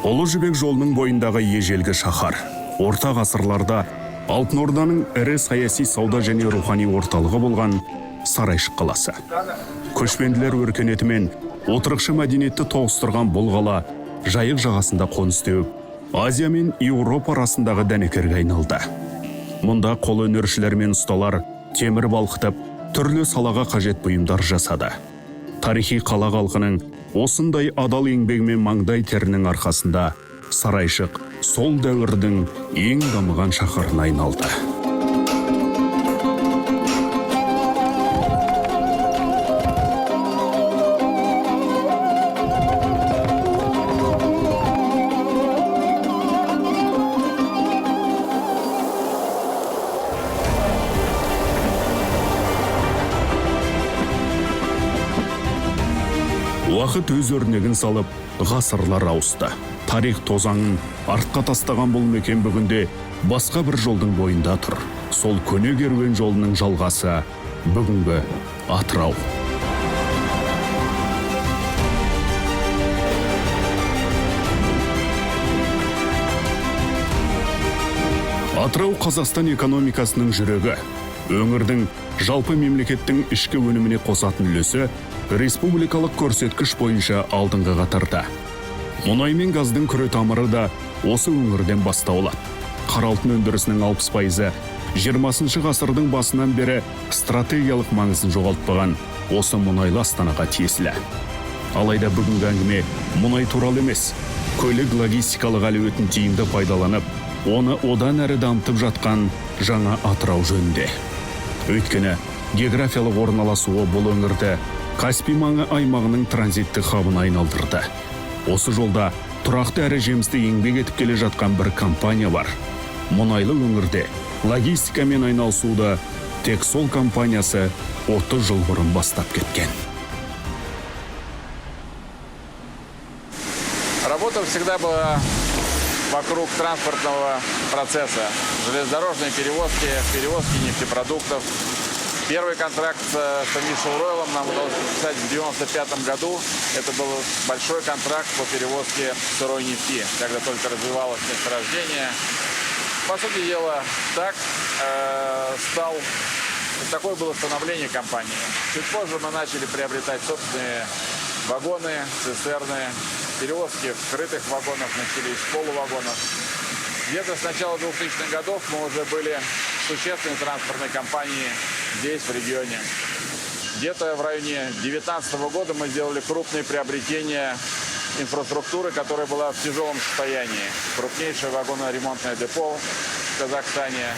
Ұлы Жібек жолының бойындағы ежелгі шаһар. Орта ғасырларда Алтын Орданың ірі саяси, сауда және рухани орталығы болған Сарайшық қаласы. Көшпенділер өркениеті мен отырықшы мәдениетті тоғыстырған бұл қала Жайық жағасында қоныс теуіп, Азия мен Еуропа арасындағы дәнекерге айналды. Мұнда қолөнершілер мен ұсталар темір балқытып, түрлі салаға қажет бұйымдар жасады. Тарихи қала халқының осындай адал еңбегі мен маңдай терінің арқасында Сарайшық сол дәуірдің ең дамыған шаһарына айналды. Уақыт өз өрнегін салып, ғасырлар ауысты. Тарих тозаңын артқа тастаған бұл мекен бүгінде басқа бір жолдың бойында тұр. Сол көне керуен жолының жалғасы бүгінгі Атырау. Атырау Қазақстан экономикасының жүрегі. Өңірдің жалпы мемлекеттің ішкі өніміне қосатын үлесі республикалық көрсеткіш бойынша алдыңғы қатарда. Мұнай мен газдың күре тамыры да осы өңірден бастау алады. Қара алтын өндірісінің 60%-ы 20 ғасырдың басынан бері стратегиялық маңызын жоғалтпаған осы мұнайлы астанаға тиесілі. Алайда бүгінгі әңгіме мұнай туралы емес, көлік логистикалық әлеуетін тиімді пайдаланып, оны одан әрі дамытып жатқан жаңа Атырау жөнінде. Өйткені географиялық орналасуы бұл өңірді Каспий маңы аймағының транзиттік хабына айналдырды. Осы жолда тұрақты әрі жемісті еңбек етіп келе жатқан бір компания бар. Мұнайлы өңірде логистикамен айналысуды тек сол компаниясы 30 жыл бұрын бастап кеткен. Работа всегда была вокруг транспортного процесса. Железнодорожные перевозки, перевозки нефтепродуктов. Первый контракт с Шуройлом нам удалось подписать в 1995 году. Это был большой контракт по перевозке сырой нефти, когда только развивалось месторождение. По сути дела, так такое было становление компании. Чуть позже мы начали приобретать собственные вагоны, цистерны, перевозки вскрытых вагонов начались, полувагонов. Где-то с начала 2000-х годов мы уже были существенной транспортной компанией здесь, в регионе. Где-то в районе 2019 года мы сделали крупные приобретения инфраструктуры, которая была в тяжелом состоянии. Крупнейшее вагоноремонтное депо в Казахстане.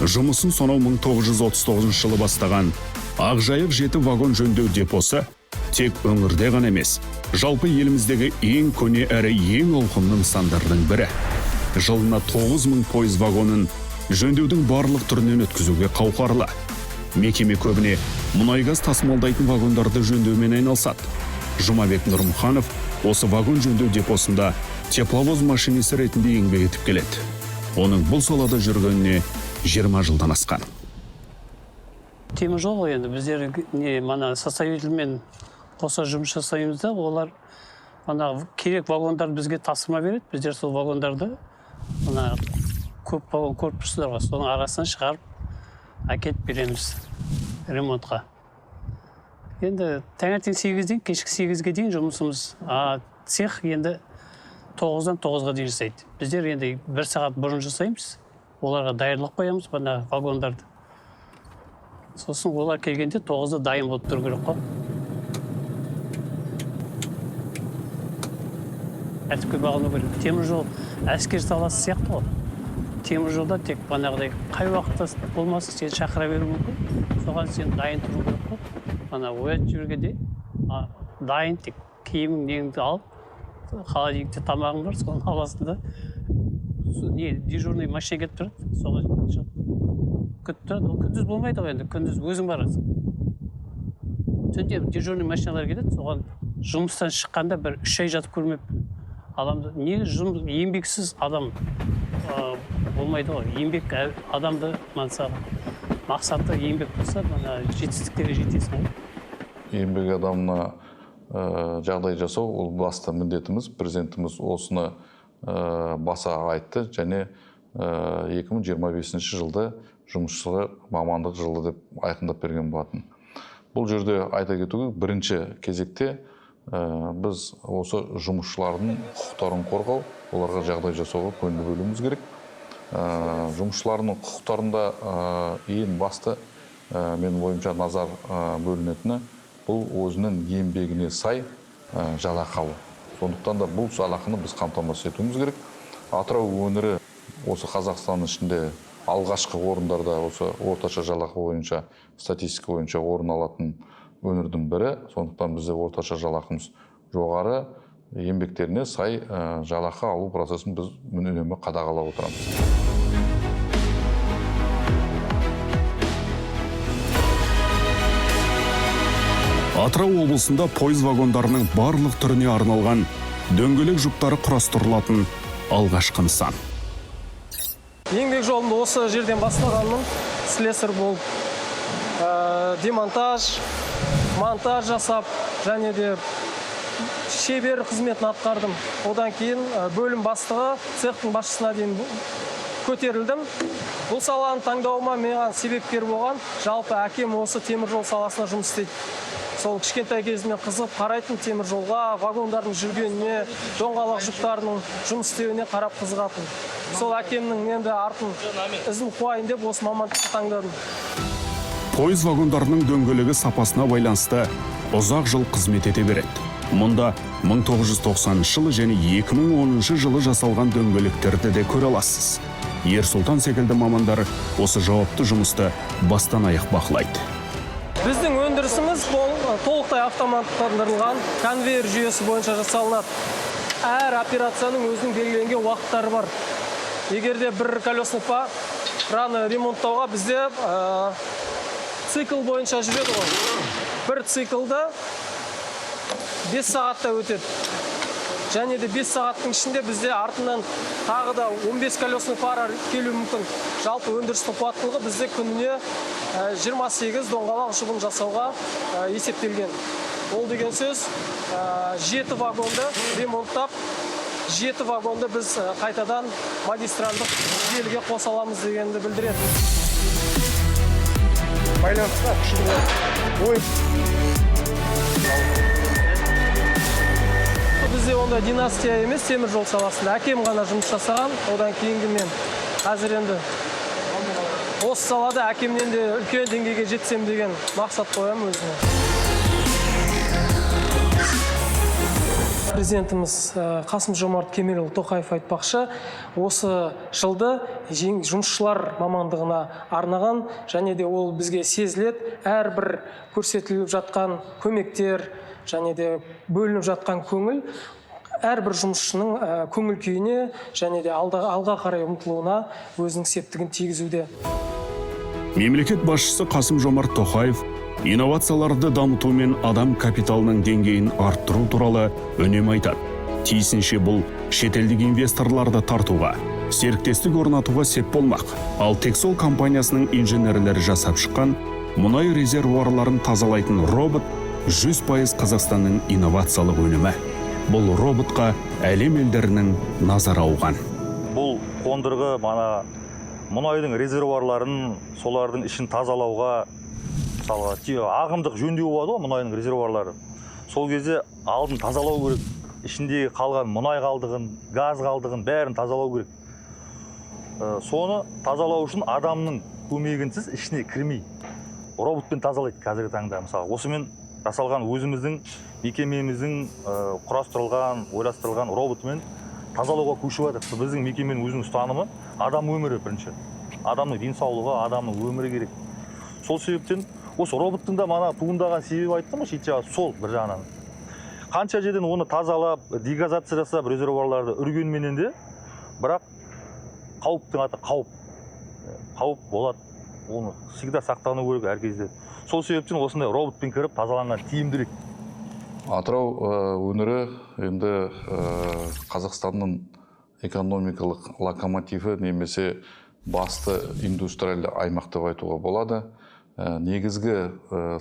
Жұмысын сонау 1939 жылы бастаған Ақжайық жеті вагон жөндеу депосы тек өңірде ғана емес, жалпы еліміздегі ең көне әрі ең ауқымды нысандардың бірі. Жылына 9000 пойыз вагонын жөндеудің барлық түрінен өткізуге қауқарлы. Мекеме көбіне мұнай-газ тасымалдайтын вагондарды жөндеумен айналысады. Жұмабек Нұрмұханов осы вагон жөндеу депосында тепловоз машинисі ретінде еңбек етіп келеді. Оның бұл салада жүргеніне 20 жылдан асқан. Темір жол ғой енді, біздер не мана составительмен қоса жұмыс жасаймыз да, олар ана керек вагондарды бізге тапсырма береді. Біздер сол вагондарды, мына көп вагон көріп тұрсыздар ғой, соның арасынан шығарып әкеліп береміз ремонтқа. Енді таңертең 8-ден кешкі 8-ге дейін жұмысымыз, а цех енді 9-дан 9-ға дейін жасайды. Біздер енді бір сағат бұрын жасаймыз, оларға даярлап қоямыз мына вагондарды. Сосын олар келгенде 9-да дайын болып тұру керек қой. Тәртіпке бағыну керек. Темір жол әскер саласы сияқты ғой. Темір жолда тек бағанағыдай қай уақытта болмасын сені шақыра беруі мүмкін. Соған сен дайын тұру керек қой. Ана оятып жібергенде дайын тек киімің неңді алып, холодильникте тамағың бар, соны аласың да, не дежурный машина келіп тұрады, соған шығып күтіп тұрады. Ол күндіз болмайды ғой енді, күндіз өзің барасың. Түнде дежурный машиналар келеді, соған жұмыстан шыққанда бір 3 ай жатып көрмеппін. Адамды не жұмыс, еңбексіз адам болмайды ғой. Еңбек адамды мысалы мақсаты еңбек болса, мына жетістіктерге жетесің ғой. Еңбек адамына жағдай жасау ол басты міндетіміз. Президентіміз осыны баса айтты және 2025 жылды жұмысшылар мамандық жылы деп айқындап берген болатын. Бұл жерде айта кету керек, бірінші кезекте біз осы жұмысшылардың құқықтарын қорғау, оларға жағдай жасауға көңіл бөлуіміз керек. Жұмысшылардың құқықтарында ең басты, менің ойымша, назар бөлінетіні бұл өзінің еңбегіне сай жалақы алу. Сондықтан да бұл жалақыны біз қамтамасыз етуіміз керек. Атырау өңірі осы Қазақстанның ішінде алғашқы орындарда осы орташа жалақы бойынша, статистика бойынша орын алатын өңірдің бірі. Сондықтан бізде орташа жалақымыз жоғары, еңбектеріне сай жалақы алу процесін біз үнемі қадағалап отырамыз. Атырау облысында пойыз вагондарының барлық түріне арналған дөңгелек жұптары құрастырылатын алғашқы нысан. Еңбек жолымды осы жерден бастағанмын. Слесарь болып, демонтаж, монтаж жасап, және де шебер қызметін атқардым. Одан кейін бөлім бастығы, цехтың басшысына дейін көтерілдім. Бұл саланы таңдауыма маған себепкер болған, жалпы әкем осы теміржол саласында жұмыс істейді. Сол кішкентай кезімнен қызығып қарайтын теміржолға, вагондардың жүргеніне, доңғалақ жұптарының жұмыс істеуіне қарап қызығатын. Сол әкемнің енді артын ізін қуайын деп осы мамандықты таңдадым. Пойыз вагондарының дөңгелегі сапасына байланысты ұзақ жыл қызмет ете береді. Мұнда 1990 жылы және 2010 жылы жасалған дөңгелектерді де көре аласыз. Ерсұлтан секілді мамандар осы жауапты жұмысты бастан аяқ бақылайды. Біздің өндірісіміз толықтай автоматтандырылған конвейер жүйесі бойынша жасалынады. Әр операцияның өзінің белгіленген уақыттары бар. Егер де бір колесный параны ремонттауға бізде цикл бойынша жүреді ғой. Бір циклда 5 сағатта өтеді. Және де 5 сағаттың ішінде бізде артынан тағы да 15 колесный пара келуі мүмкін. Жалпы өндірістің қуаттылығы бізде күніне 28 доңғалақ жұбын жасауға есептелген. Ол деген сөз, 7 вагонды ремонттап, 7 вагонды біз қайтадан магистральдық желіге қоса аламыз дегенді білдіреді. Байланысқа күшті ой. Бізде ондай династия емес теміржол саласында. Әкем ғана жұмыс жасаған, одан кейінгі мен. Қазір енді осы салада әкемнен де үлкен деңгейге жетсем деген мақсат қоямын өзіме. Президентіміз Қасым-Жомарт Кемелұлы Тоқаев айтпақшы, осы жылды жұмысшылар мамандығына арнаған, және де ол бізге сезіледі, әрбір көрсетіліп жатқан көмектер және де бөлініп жатқан көңіл әрбір жұмысшының көңіл күйіне және де алға қарай ұмтылуына өзінің септігін тигізуде. Мемлекет басшысы Қасым-Жомарт Тоқаев инновацияларды дамыту мен адам капиталының деңгейін арттыру туралы үнемі айтады. Тиісінше бұл шетелдік инвесторларды тартуға, серіктестік орнатуға сеп болмақ. Ал Тексол компаниясының инженерлері жасап шыққан мұнай резервуарларын тазалайтын робот 100% Қазақстанның инновациялық өнімі. Бұл роботқа әлем елдерінің назары ауған. Бұл қондырғы мана мұнайдың резервуарларын, солардың ішін тазалауға, мысалға, ағымдық жөндеу болады ғой мұнайдың резервуарлары. Сол кезде алдын тазалау керек, ішіндегі қалған мұнай қалдығын, газ қалдығын бәрін тазалау керек. Соны тазалау үшін адамның көмегінсіз ішіне кірмей роботпен тазалайды қазіргі таңда. Мысалы, осымен жасалған өзіміздің мекемеміздің құрастырылған, ойластырылған роботымен тазалауға көшіп жатыр. Біздің мекеменің өзінің ұстанымы адам өмірі бірінші. Адамның денсаулығы, адамның өмірі керек. Сол себептен осы роботтың да мана туындаған себебі айттым ғой, шет жағы сол бір жағынан. Қанша жерден оны тазалап, дегазация жасап, резервуарларды үргенменен де, бірақ қауіптің аты қауіп. Қауіп болады. Оны всегда сақтану керек әр кезде. Сол себептен осындай роботпен кіріп тазаланған тиімдірек. Атырау өңірі енді Қазақстанның экономикалық локомотиві немесе басты индустриалды аймақ деп айтуға болады. Негізгі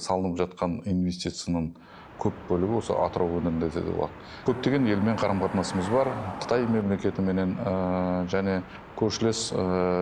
салынып жатқан инвестицияның көп бөлігі осы Атырау өңірінде де болады. Көптеген елмен қарым-қатынасымыз бар. Қытай мемлекетіменен және көршілес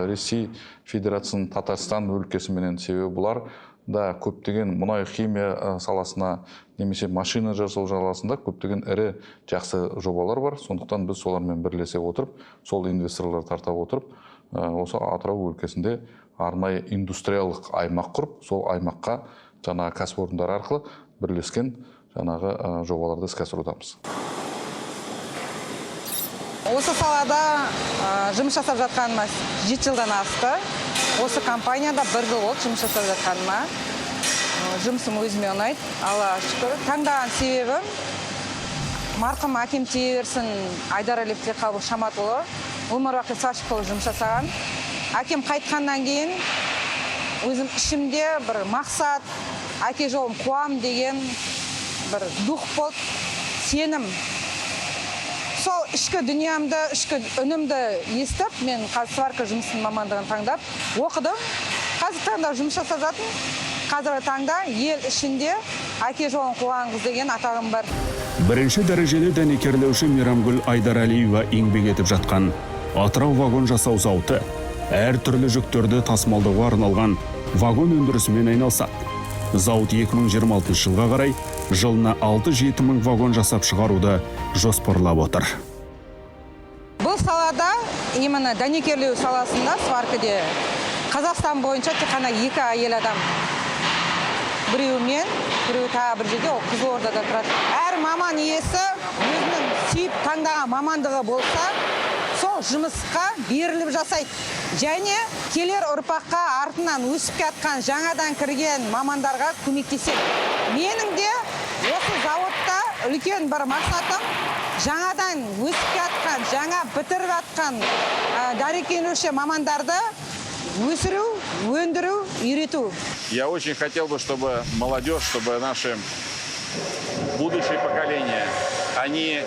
Ресей Федерациясының Татарстан өлкесіменен, себебі бұлар да көптеген мұнай химия саласына немесе машина жасау саласында көптеген ірі жақсы жобалар бар. Сондықтан біз солармен бірлесе отырып, сол инвесторларды тарта отырып, осы Атырау өлкесінде арнайы индустриялық аймақ құрып, сол аймаққа жаңағы кәсіпорындар арқылы бірлескен жаңағы жобаларды іске асырудамыз. Осы салада жұмыс жасап жатқаныма 7 жылдан асты. Осы компанияда 1 жыл болды жұмыс жасап жатқаныма. Жұмысым өзіме ұнайды, Аллаға шүкір. Таңдаған себебім марқұм әкем тие берсін, Айдаралиев Тілеқабыл Шаматұлы өмір бақи сварщик болып жұмыс жасаған. Әкем қайтқаннан кейін өзім ішімде бір мақсат, әке жолын қуам деген бір дух болды, сенім. Сол ішкі дүниемді, ішкі үнімді естіп, мен қазір сварка жұмысының мамандығын таңдап оқыдым. Қазіргі таңда жұмыс жасап жатырмын. Қазіргі таңда ел ішінде әке жолын қуған қыз деген атағым бар. Бірінші дәрежелі дәнекерлеуші Мейрамгүл Айдаралиева еңбек етіп жатқан Атырау вагон жасау зауыты әр түрлі жүктерді тасымалдауға арналған вагон өндірісімен айналысады. Зауыт 2026 жылға қарай жылына 6-7 мың вагон жасап шығаруды жоспарлап отыр. Бұл салада, именно дәнекерлеу саласында, сваркаде Қазақстан бойынша тек қана 2 әйел адам. Біреуі мен, біреуі тағы бір жерде, ол Қызылордада тұрады. Әр маман иесі өзінің сүйіп таңдаған мамандығы болса, сол жұмысқа беріліп жасайды. Және келер ұрпаққа артынан өсіп жатқан, жаңадан кірген мамандарға көмектеседі. Менің де осы зауытта үлкен бір мақсатым жаңадан өсіп жатқан, жаңа бітіріп жатқан дәнекерлеуші мамандарды өсіру, өндіру, үйрету. Я очень хотел бы, чтобы молодежь, чтобы наши будущие поколения, они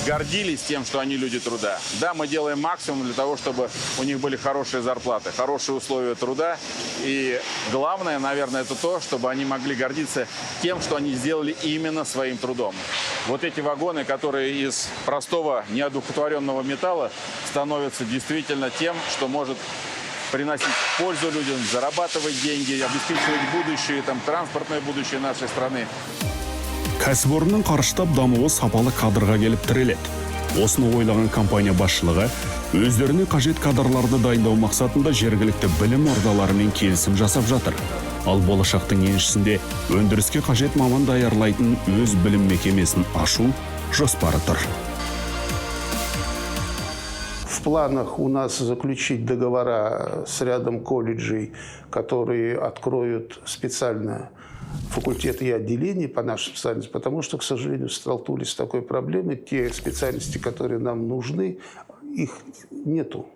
гордились тем, что они люди труда. Да, мы делаем максимум для того, чтобы у них были хорошие зарплаты, хорошие условия труда. И главное, наверное, это то, чтобы они могли гордиться тем, что они сделали именно своим трудом. Вот эти вагоны, которые из простого неодухотворенного металла становятся действительно тем, что может приносить пользу людям, зарабатывать деньги, обеспечивать будущее, там, транспортное будущее нашей страны. Кәсіпорынның қарыштап дамуы сапалы кадрға келіп тіреледі. Осыны ойлаған компания басшылығы өздеріне қажет кадрларды дайындау мақсатында жергілікті білім ордаларымен келісім жасап жатыр. Ал болашақтың еншісінде өндіріске қажет маман даярлайтын өз білім мекемесін ашу жоспары тұр. В планах у нас заключить договора с рядом колледжей, которые откроют специально факультеты и отделения по нашим специальностям, потому что, к сожалению, столкнулись с такой проблемой. Те специальности, которые нам нужны, их нету.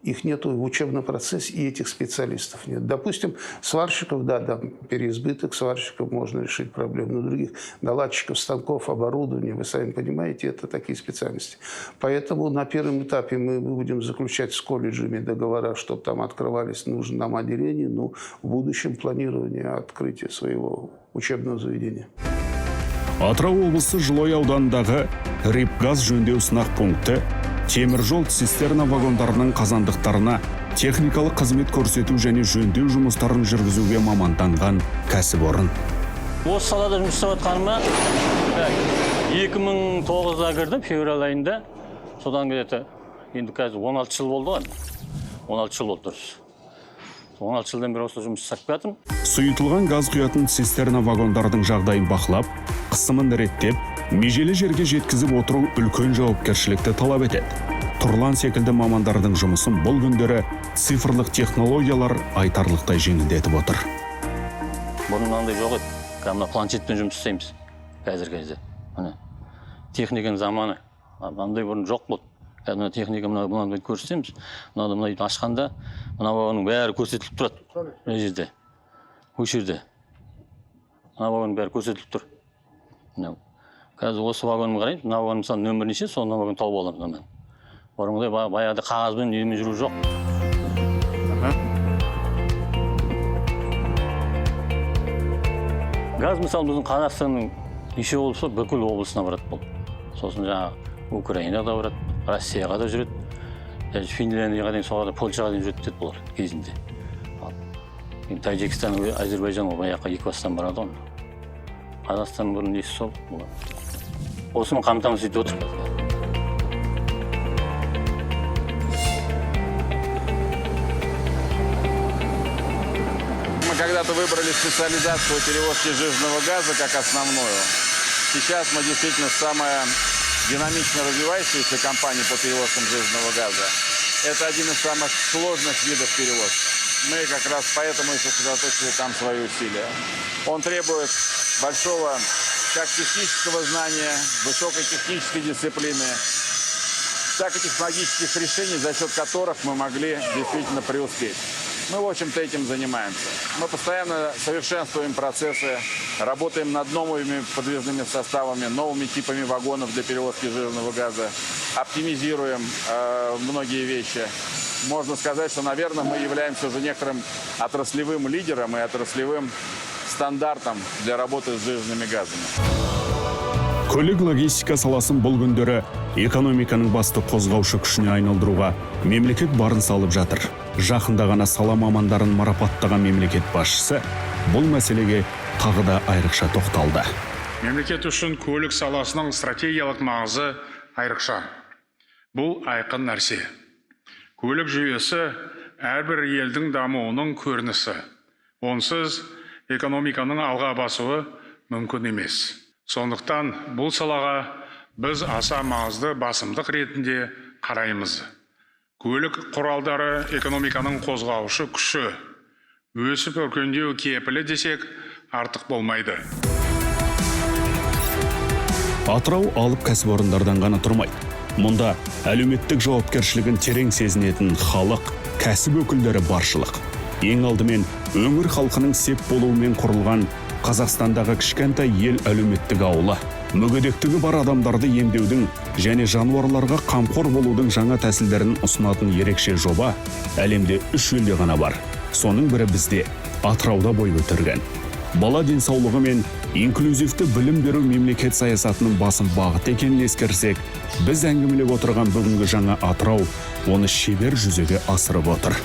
Их нету в учебном процессе, и этих специалистов нет. Допустим, сварщиков, да, там переизбыток сварщиков, можно решить проблему, но других наладчиков станков, оборудования, вы сами понимаете, это такие специальности. Поэтому на первом этапе мы будем заключать с колледжами договора, чтобы там открывались нужные нам отделения, но в будущем планирование открытия своего учебного заведения. Атырау облысы Жылыой ауданындағы РИП-газ жөндеу сынақ пункті темір жол цистерна вагондарының қазандықтарына техникалық қызмет көрсету және жөндеу жұмыстарын жүргізуге маманданған кәсіпорын. Осы салада жұмыс жасап жатқаныма 2009-да кірдім, февраль айында. Содан где-то енді қазір 16 жыл болды ғой. 16 жыл болды дұрыс. 16 жылдан бері осы жұмыс жасап келатырмын. Сұйытылған газ құятын цистерна вагондардың жағдайын бақылап, қысымын реттеп, межелі жерге жеткізіп отыру үлкен жауапкершілікті талап етеді. Тұрлан секілді мамандардың жұмысын бұл күндері цифрлық технологиялар айтарлықтай жеңілдетіп отыр. Бұрын мынандай жоқ еді. Қазір мына планшетпен жұмыс істейміз қазіргі кезде. Міне техниканың заманы. Мынандай бұрын жоқ болды. Қазір мына техника мынандай көрсетеміз. Мынаны мына үйді ашқанда мына вагонның бәрі көрсетіліп тұрады. Мына жерде. Осы жерде. Мына вагонның бәрі көрсетіліп тұр. Мына қазір осы вагонды қараймыз. Мына вагон мысалы нөмір неше, сол мына вагонды тауып аламыз мына. Бұрынғыдай баяғыда қағазбен немен жүру жоқ. Газ мысалы біздің Қазақстанның Неше болса бүкіл облысына барады бұл. Сосын жаңағы Украинаға да барады, Россияға да жүреді. Даже Финляндияға дейін, соларға, Польшаға дейін жүреді деді бұлар кезінде. Ал енді Тәжікстан, Әзербайжан ол жаққа екі бастан барады ғой. Қазақстан бұрын несі сол бұлар. Осымен қамтамасыз етіп отыр. Мы когда-то выбрали специализацию перевозки сжиженного газа как основную. Сейчас мы действительно самая динамично развивающаяся компания по перевозкам сжиженного газа. Это один из самых сложных видов перевозки. Мы как раз поэтому и сосредоточили там свои усилия. Он требует большого как технического знания, высокой технической дисциплины, так и технологических решений, за счет которых мы могли действительно преуспеть. Мы, в общем-то, этим занимаемся. Мы постоянно совершенствуем процессы, работаем над новыми подвижными составами, новыми типами вагонов для перевозки сжиженного газа, оптимизируем многие вещи. Можно сказать, что, наверное, мы являемся уже некоторым отраслевым лидером и отраслевым стандартом для работы с сжиженными газами. Көлік логистика саласын бұл күндері экономиканың басты қозғаушы күшіне айналдыруға мемлекет барын салып жатыр. Жақында ғана сала мамандарын марапаттаған мемлекет басшысы бұл мәселеге тағы да айрықша тоқталды. Мемлекет үшін көлік саласының стратегиялық маңызы айрықша. Бұл айқын нәрсе. Көлік жүйесі әрбір елдің дамуының көрінісі. Онсыз экономиканың алға басуы мүмкін емес. Сондықтан бұл салаға біз аса маңызды басымдық ретінде қараймыз. Көлік құралдары экономиканың қозғаушы күші, өсіп өркендеу кепілі десек артық болмайды. Атырау алып кәсіпорындардан ғана тұрмайды. Мұнда әлеуметтік жауапкершілігін терең сезінетін халық, кәсіп өкілдері баршылық. Ең алдымен өңір халқының сеп болуымен құрылған Қазақстандағы кішкентай ел әлеуметтік ауылы. Мүгедектігі бар адамдарды емдеудің және жануарларға қамқор болудың жаңа тәсілдерін ұсынатын ерекше жоба әлемде 3 елде ғана бар. Соның бірі бізде, Атырауда бой көтерген. Бала денсаулығы мен инклюзивті білім беру мемлекет саясатының басым бағыты екенін ескерсек, біз әңгімелеп отырған бүгінгі жаңа Атырау оны шебер жүзеге асырып отыр.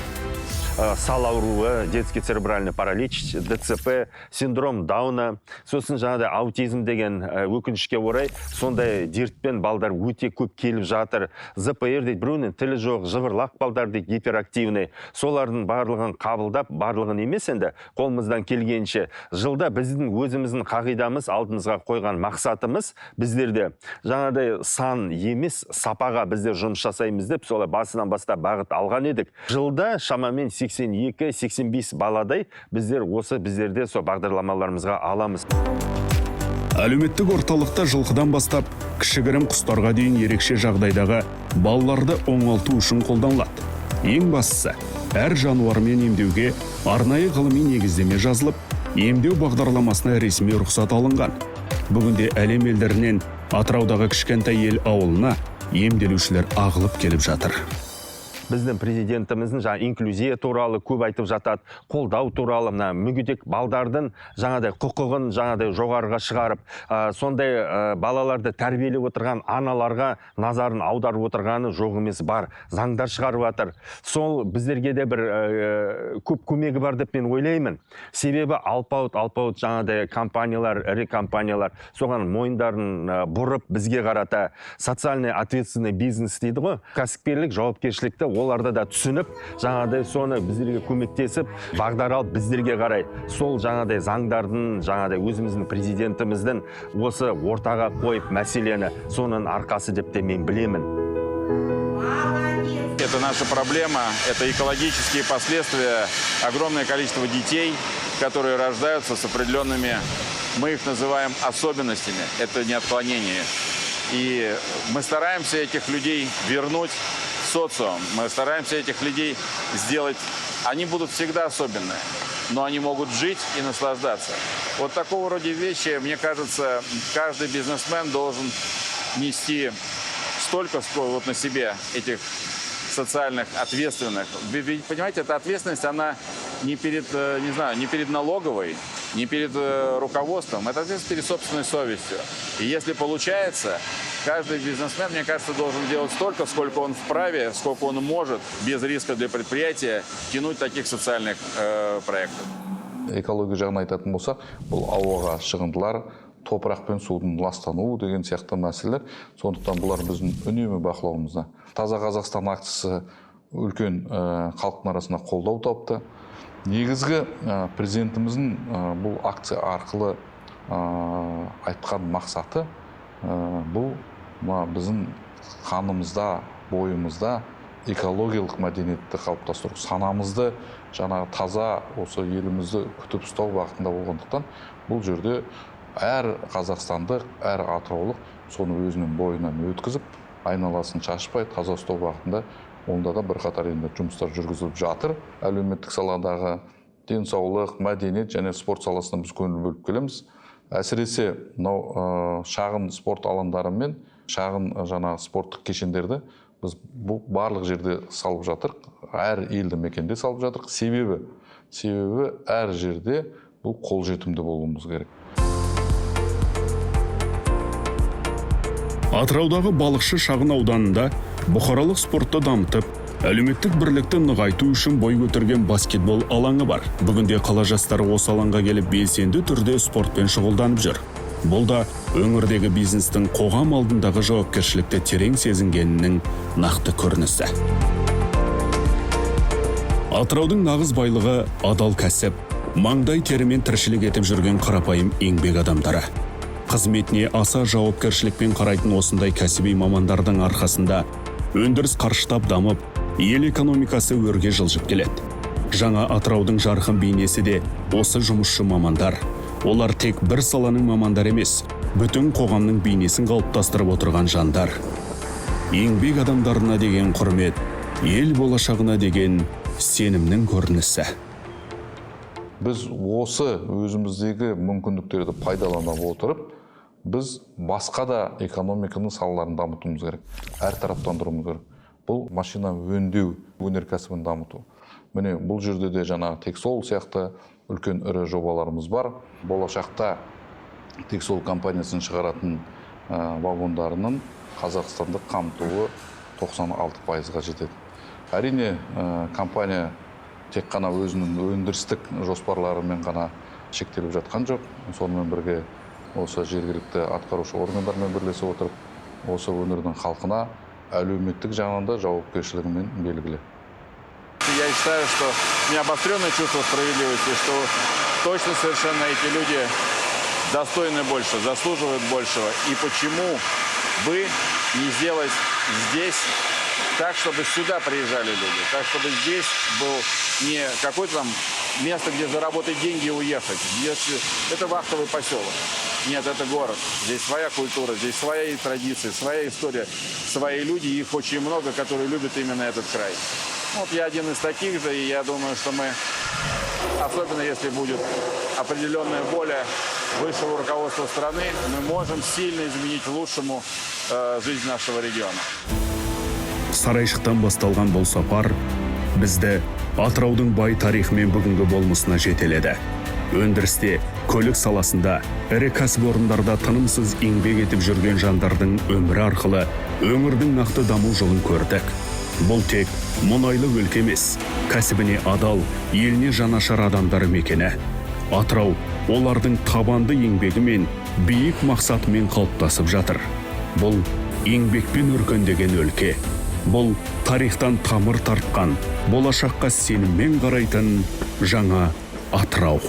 Сал ауруы, детский церебральный паралич, ДЦП, синдром Дауна, сосын жаңағыдай аутизм деген, өкінішке орай сондай дертпен балдар өте көп келіп жатыр. ЗПР дейді, біреуінің тілі жоқ, жыбырлақ балдар дейді, гиперактивный. Солардың барлығын қабылдап, барлығын емес енді, қолымыздан келгенше. Жылда біздің өзіміздің қағидамыз, алдымызға қойған мақсатымыз біздерде жаңағыдай сан емес, сапаға біздер жұмыс жасаймыз деп солай басынан бастап бағыт алған едік. Жылда шамамен 82-85 баладай біздер осы біздерде сол бағдарламаларымызға аламыз. Әлеуметтік орталықта жылқыдан бастап кішігірім құстарға дейін ерекше жағдайдағы балаларды оңалту үшін қолданылады. Ең бастысы, әр жануармен емдеуге арнайы ғылыми негіздеме жазылып, емдеу бағдарламасына ресми рұқсат алынған. Бүгінде әлем елдерінен Атыраудағы кішкентай ел ауылына емделушілер ағылып келіп жатыр. Біздің президентіміздің жаңа инклюзия туралы көп айтып жатады, қолдау туралы, мына мүгедек балдардың жаңағыдай құқығын жаңағыдай жоғарыға шығарып, сондай балаларды тәрбиелеп отырған аналарға назарын аударып отырғаны жоқ емес бар, заңдар шығарып жатыр. Сол біздерге де бір көп көмегі бар деп мен ойлаймын. Себебі алпауыт жаңағыдай компаниялар, ірі компаниялар соған мойындарын бұрып бізге қарата социальный ответственный бизнес дейді ғой, кәсіпкерлік жауапкершілікті оларды да түсініп, жаңағыдай соны біздерге көмектесіп, бағдар алып біздерге қарай сол жаңағыдай заңдардың, жаңағыдай өзіміздің президентіміздің осы ортаға қойып мәселені соның арқасы деп те мен білемін. Это наша проблема, это экологические последствия, огромное количество детей, которые рождаются с определенными, мы их называем особенностями, это не отклонение. И мы стараемся этих людей вернуть в социум, мы стараемся этих людей сделать, они будут всегда особенные, но они могут жить и наслаждаться. Вот такого рода вещи, мне кажется, каждый бизнесмен должен нести столько вот на себе этих социальных, ответственных. Ведь, понимаете, эта ответственность, она не перед, не знаю, не перед налоговой, Не перед руководством, это ответственность перед собственной совестью. И если получается, каждый бизнесмен, мне кажется, должен делать столько, сколько он вправе, сколько он может, без риска для предприятия, тянуть таких социальных проектов. Экология жағын айтатын болсақ, бұл ауаға шығындылар, топырақ пен судың ластануы деген сияқты мәселелер. Сондықтан бұлар біздің үнемі бақылауымызда. Таза Қазақстан акциясы үлкен халықтың арасында қолдау тапты. Негізгі президентіміздің бұл акция арқылы айтқан мақсаты бұл мына біздің қанымызда, бойымызда экологиялық мәдениетті қалыптастыру, санамызды жаңағы таза осы елімізді күтіп ұстау бағытында болғандықтан, бұл жерде әр қазақстандық, әр атыраулық соны өзінің бойынан өткізіп, айналасын шашпай таза ұстау бағытында онда да бірқатар енді жұмыстар жүргізіліп жатыр. Әлеуметтік саладағы денсаулық, мәдениет және спорт саласына біз көңіл бөліп келеміз. Әсіресе мынау шағын спорт алаңдары мен шағын жаңағы спорттық кешендерді біз бұл барлық жерде салып жатырық, әр елді мекенде салып жатырық. Себебі әр жерде бұл қолжетімді болуымыз керек. Атыраудағы Балықшы шағын ауданында бұқаралық спортты дамытып, әлеуметтік бірлікті нығайту үшін бой көтерген баскетбол алаңы бар. Бүгінде қала жастары осы алаңға келіп белсенді түрде спортпен шұғылданып жүр. Бұл да өңірдегі бизнестің қоғам алдындағы жауапкершілікті терең сезінгенінің нақты көрінісі. Атыраудың нағыз байлығы адал кәсіп, маңдай терімен тіршілік етіп жүрген қарапайым еңбек адамдары. Қызметіне аса жауапкершілікпен қарайтын осындай кәсіби мамандардың арқасында өндіріс қарыштап дамып, ел экономикасы өрге жылжып келеді. Жаңа Атыраудың жарқын бейнесі де осы жұмысшы мамандар. Олар тек бір саланың мамандары емес, бүтін қоғамның бейнесін қалыптастырып отырған жандар. Еңбек адамдарына деген құрмет, ел болашағына деген сенімнің көрінісі. Біз осы өзіміздегі мүмкіндіктерді пайдалана отырып, біз басқа да экономиканың салаларын дамытуымыз керек, әртараптандыруымыз керек. Бұл машина өңдеу өнеркәсібін дамыту. Міне бұл жерде де жаңағы Тексол сияқты үлкен ірі жобаларымыз бар. Болашақта Тексол компаниясының шығаратын вагондарының қазақстандық қамтуы 96%-ға жетеді. Әрине, компания тек қана өзінің өндірістік жоспарларымен ғана шектеліп жатқан жоқ. Сонымен бірге осы жергілікті атқарушы органдармен бірлесе отырып, осы өңірдің халқына әлеуметтік жағынан да жауапкершілігімен белгілі. Я считаю, что у меня обостренное чувство справедливости, что точно совершенно эти люди достойны больше, заслуживают большего. И почему бы не сделать здесь так, чтобы сюда приезжали люди, так, чтобы здесь был не какое-то там место, где заработать деньги и уехать. Если это вахтовый поселок. Нет, это город. Здесь своя культура, здесь свои традиции, своя история, свои люди. Их очень много, которые любят именно этот край. Вот я один из таких же, и я думаю, что мы, особенно если будет определенная воля высшего руководства страны, мы можем сильно изменить к лучшему жизнь нашего региона. Сарайшықтан басталған бұл сапар бізді Атыраудың бай тарихы мен бүгінгі болмысына жетеледі. Өндірісте, көлік саласында, ірі кәсіпорындарда тынымсыз еңбек етіп жүрген жандардың өмірі арқылы өңірдің нақты даму жолын көрдік. Бұл тек мұнайлы өлке емес, кәсібіне адал, еліне жанашыр адамдар мекені. Атырау олардың табанды еңбегі мен биік мақсатымен қалыптасып жатыр. Бұл еңбекпен өркендеген өлке. Бұл тарихтан тамыр тартқан, болашаққа сеніммен қарайтын жаңа Атырау.